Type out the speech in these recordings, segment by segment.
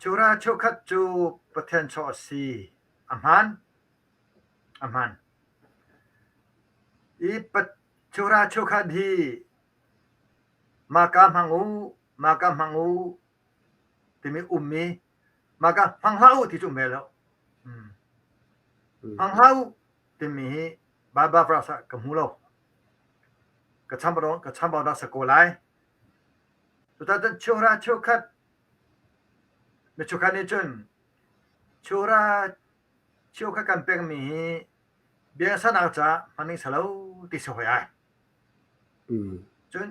Chura cheukhat cu Pathian chaw a si. A hmaan. A hmaan. I chura cheukhat hi mah ka hmang u, mah ka hmang u timi ummi mah ka hmang hlah u ti cu um ve lo. Hmang hlah u timi hi Baibal verse ah ka hmu lo. Ka chambau ka chambau dah sa ko lai. Cucaah cheuhra cheukhat mi cheukhat nih cun cheuhra cheukhat kan pekmi hi biaksanak caah hman ding si lo ti si hoi ai. Cun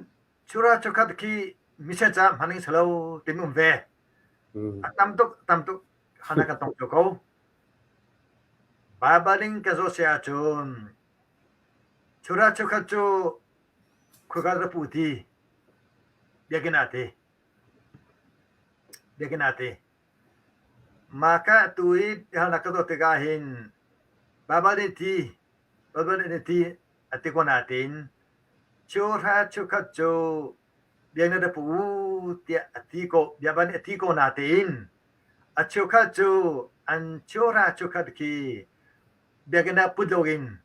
cheuhra cheukhat khi mission caah hman ding si lo timi um ve. A tam tuk tam tuk hana kan tong cio ko. Baibal in ka zoh si ahcun cheuhra cheukhat cu Khuakhat ka pu ti biakinn ah ti biakinn ah ti mah ka tu i biahalnak ka tuah tikah hin Baibal nih ti Baibal nih ti a ti ko nain cheuhra cheukhat cu biakinn ah pu u tiah a ti ko Baibal nih a ti ko nain a cheukhat cu an cheuhra cheukhat khi biakinn ah put loin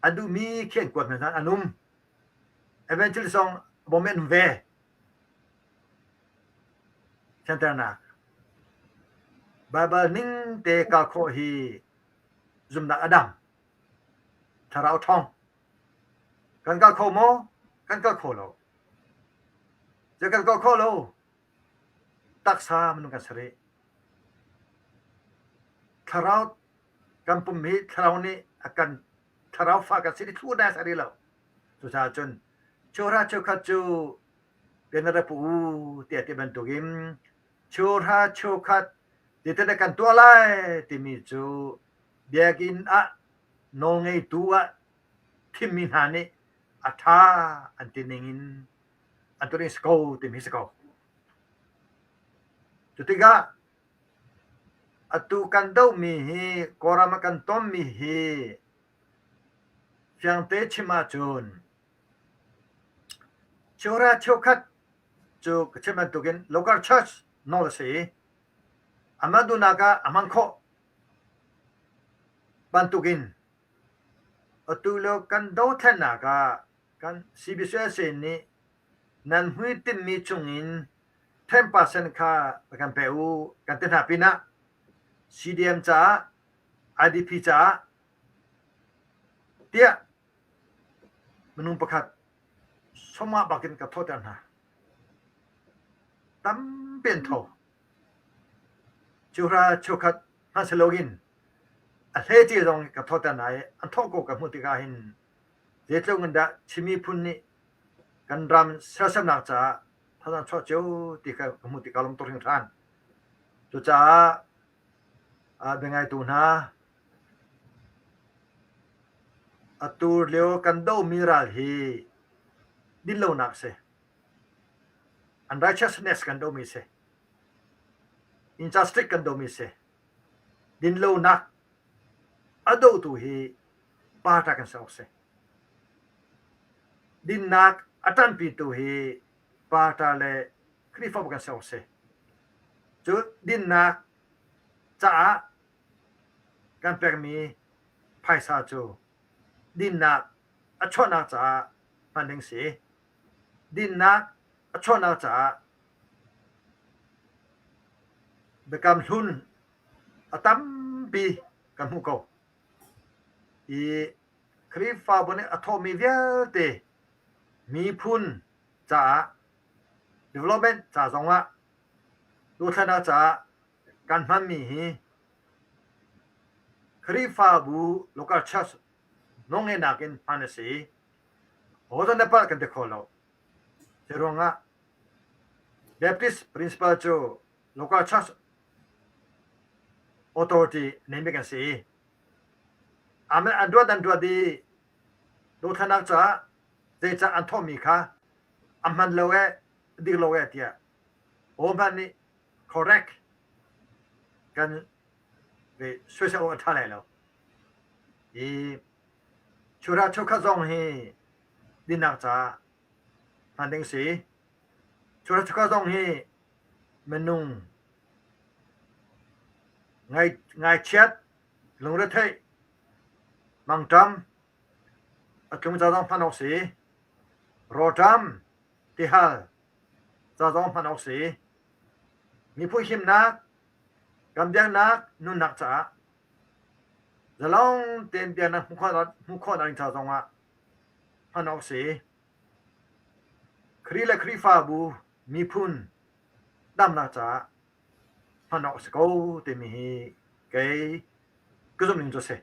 a duhmi khi an kuat hna an um. Evangelist zong bawm an um ve. Thianternak. Baibal ning te kal khawh hi zumnak a dam. Thlarau ṭhawng. Kan kal kho maw? Kan kal kho lo. Zei kan kal kho lo. Taksa minung kan si rih. Thlarau Kan pum hi thlarau nih a kan thlarau fa kan si i thlu na si lo. Cucaah cun cheuhra cheukhat cu biana pu u tiah ti bantukin cheuhra cheukhat zeitindah kan tuah lai timi cu biakinn ah nawlngeitu ah thimmi hna nih a ṭha an ti ning in an tuah ding a si ko timi si ko. Cutikah Atu kan dohmi hi Kawlram ah kan tonmi hi fiangte chim ahcun cheuhra cheukhat cu ka chim bantukin local church nawl a si i amah duhnak ah a hman khawh bantukin atu lio kan dothlennak ah kan CBCUSA nih nan hmuitinhmi chungin 10% kha kan pe u kan ti hna pinah CDM caah IDP caah tiah minung pakhat sawmah bakin ka thawhter hna. Tampi an tho. Cuhra cheukhat hmanh si loin a hlece zong ka thawhter hna i an thawh ko ka hmuh tikah hin zeitluk in dah Chin miphun nih kan ram sersiamnak caah thazaang chuah cio ti kha ka hmuh tikah lung tuk hringhran. Cucaah biangaitu hna atu lio kan dohmi ral hi dinlonak a si. Unrighteousness kan dohmi a si. Injustice kan dohmi a si. Dinlonak a dohtu hi party kan si awk a si. Dinnak a ṭanpitu hi party le Khrihfabu kan si awk a si. Cu dinnak caah kan pekmi phaisa cu dinnak a chuahnak caah hman ding si. Dinnak a chuahnak caah biakam hlun a tampi kan hmuh ko. I Khrihfabu nih a thawhmi vialte miphun caah development ca zongah dothlennak caah kan hmanmi hi Khrihfabu local church nawlngeihnak in hman a si i ahodah na palh kan ti kho lo. Cu ruangah Baptist principle cu local church authority neimi kan si i Amen an ruat an ruat i dothlennak caah zeicah an thawhmi kha a hman lo ee dik lo ee tiah aw hmanh nih correct kan ve soisel awk a ṭha lai lo. Hi chura chukhat zong hi dinnak caah hman ding si. Chura chukhat zong hi minung. Ngaihchiat, lungretheih, mangṭam, a tlung ca zong hman awk si. Rawlṭam, tihal ca zong hman awk si. Miphun himnak, kan biaknak, nunnak caah zalong tein biaknak hmuh khawhnak ding ca zongah hman awk si. Khrih le Khrihfabu miphun damnak caah hman awk a si ko timi hi kei ka zumh ning cu a si.